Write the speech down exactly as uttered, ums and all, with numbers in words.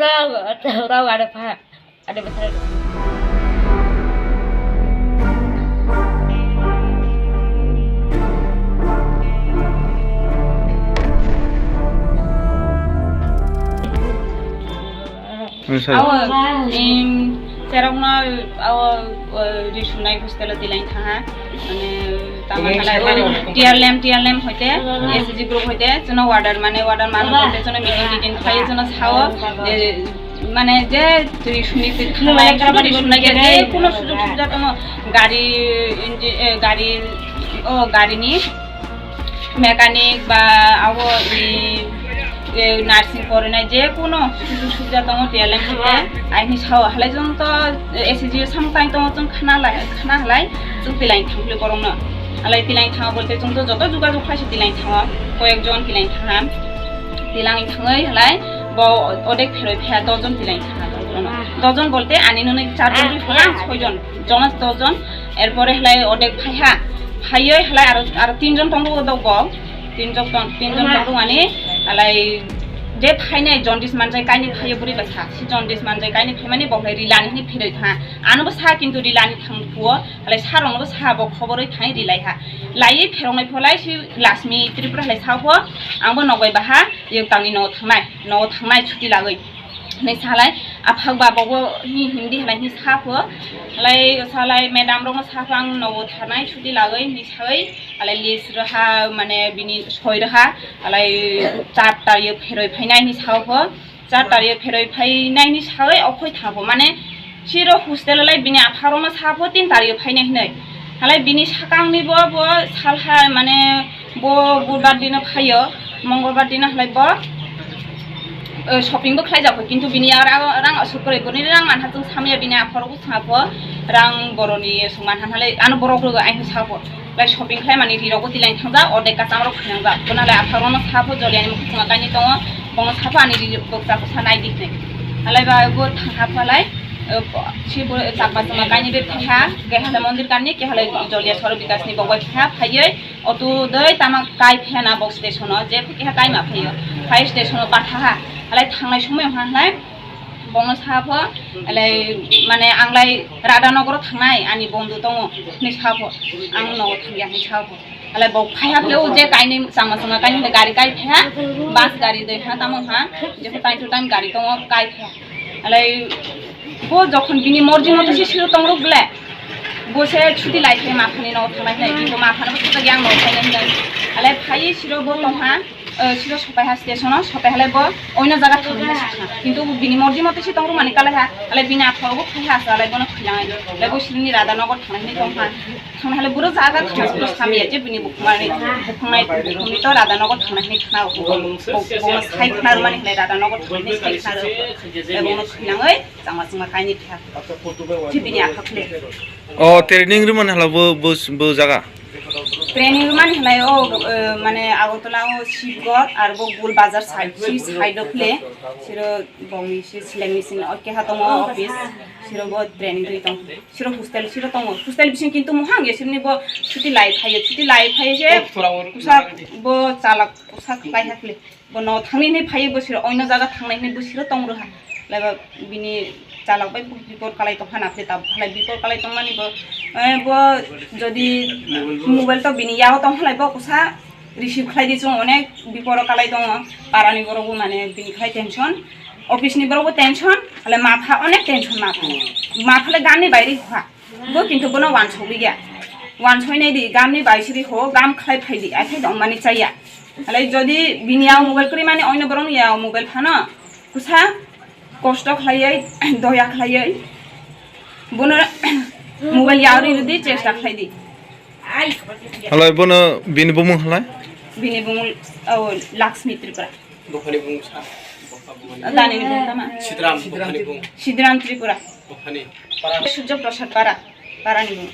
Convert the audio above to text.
Rau, rau ada pha, ada betul. Awa, em, terokno awa, eh, risunai hostel o tilain thaha. Mane, tama khala, oh, T R L M, T R L M hoite, S G group hoite, jono order, mane, order mane hoite, jono meeting titing khai, jono sao, je, mane, je risuni khalai, jono risunai je, je kuno sujog subida tongo, gari, inji-, eh, gari, oh, gari ni, mechanic ba abo i, e, nursing porinai je kuno sujog subida tongo T R L M hoite, aini sao halai jong to, e, S G samung tang tongo chwng khana lai, khana halai chwng tilain thangphli borokno. Halai tilain thango bolte chwng to joto jogajog khaisi tilain thango, koyek jon tilain thango. Tilain thangwi halai bo odek pheroi phaiya, dojon tilain thango. Dojon bolte ani nwnwi charjon, soijon. Jonas dojon, erpore halai odek phaiha, phaioi halai aro, aro tinjon tongo dok bo, tinjon tong, tinjon tongo ani, halai je phainai jaundice manjai kaini phaio bwrwi bai sa, si jaundice manjai kaini phaimani bo halai rilani hini phiroi tha, ano bo sa kintu rilani thang phuo, halai sa rokno bo sa bo khoboroi thai rilai ha, laiwi pheroknai pholai si Lakshmi Tripura halai sa pho, ang bo nokbai baha, yok tangni no thangnai, no thangnai chuti lagoi. Hinwi salai, aphak ba bobo hi-, hindi halai hinwi sapho. Halai salai madam rokno sapho ang nogo thanai chuti lagoi hinwi sawi. Halai list roha mane bini soi roha. Halai char tario pheroi phainai hinwi sapho. Char tario pheroi phainai hinwi sawi okhoi thapho. Mane siro hostel lai bini apha rokno sapho tin tario phainai hinwi. Halai bini sakangni bo, bo salha mane Bo budbar dino phaio, mongolbar dino halai bo, eh, shopping bo khlai jako, kintu bini ya rang, rang asuk kwrwi, bini rang manha chwng samya bini aphoro bo thangpho, rang boroni sung manha halai ano borok rwgo aini sabo, lai shopping khlai mani rirok bo tilain thangjak, ordek kacham rok phinangjak, bono halai aphoro no sapho joliani mukhuchunga kainwi tongo, bono sapho ani rirok bwkcha bwsa nai di hinwi, halai ba bo thangha phalai, eh, si bo chakma chwngma kainwi bethaiha, keha halai mondir kanni, keha halai jolia soro bikasni bok bai phaiha, phaiwi, Auto doi tama kai phena bo station o, je keha kai ma phaio. Phai station o patha ha. Halai thangnai somoi ha halai. Bono sapho, halai mane ang lai Radhanagar o thangnai, ani bondhu tongo, hinwi sapho. Ang nogo thangya hinwi sapho. Halai bo phaiha phai o je kainwi chama chama kainwi gari kai phaiha, bus gari doi ha tamo ha, je time to time gari tongo kai phaiha. Halai bo jokhon bini morji moto se siro tong rok ble. Bo se chuti lai khe ma phani no thangnai hinai, kintu ma phano bo chuti yang no thangnai hinai. Halai phai siro bo tong ha, eh, siro sopai ha station o, sopai halai bo oino jaga thangnai hinai sakha. Kintu bini morji moto se tong rok mani kalai ha, halai bini aphoro bo phai ha sa, halai bono philangai. Halai bo sirni Radhanagar thangnai hinai tong ha. Thangna hale buro jaga thangsa samya je bini bukhumani, bukhumanai bukhumni to Radhanagar thangnai hinwi khna rw. Bo, bo, bo sai khna rwmani hinwi Radhanagar thangnai hinwi sai khna rw. Ebo no thwinangwi changma changma kainwi thang. Je bini aphakle. O training rwmani hala bo, bo, bo jaga? Training rwmani halai o, eh, mane Agartala o Shibgor ar bo Gul Bazar side, si side o phle. Siro bongni si seleng machine o keha tongo office. Siro bo training rwi tong. Siro hostel siro tongo. Hostel bising kintu mohang ya sirni bo chuti lai phaio. Chuti lai phaio je kusa bo chalak kusa khlai hakle. Bo no thangni hinwi phaio bo siro oino jaga thangnai hinwi bo siro tong rwha. Laiba bini chalak bai bipor kalai tong hana phle tab halai bipor kalai tongmani bo, eh, bo jodi mobile to bini yago tong halai bo kusa receive khlai di chwng onek bipor kalai tongo. Parani borok bo mane bini khai tension. Office ni borok bo tension. Hale mapha onek tension mapha. Mapha le gamni bairi kha. Bo kintu bono wansogwi ya. Wansoi nai di, gamni bai siri ho, gam khlai phai di, ai phai dong mani chaya. Halai jodi bini yago mobile kwrwi mani oino borok ni yago mobile phano, kusa kosto khlaiwi, doya khlaiwi, bono mobile yago ri di, chesta khlai di. Halai bono bini bumung halai? Bini bumung, oh, Lakshmi Tripura. Buphani bung sa, bupha buphani. Dani ni bung tama? Sidram buphani bung. Sidram Tripura. Buphani. Para. Surjo Prasad Para, Para ni bung.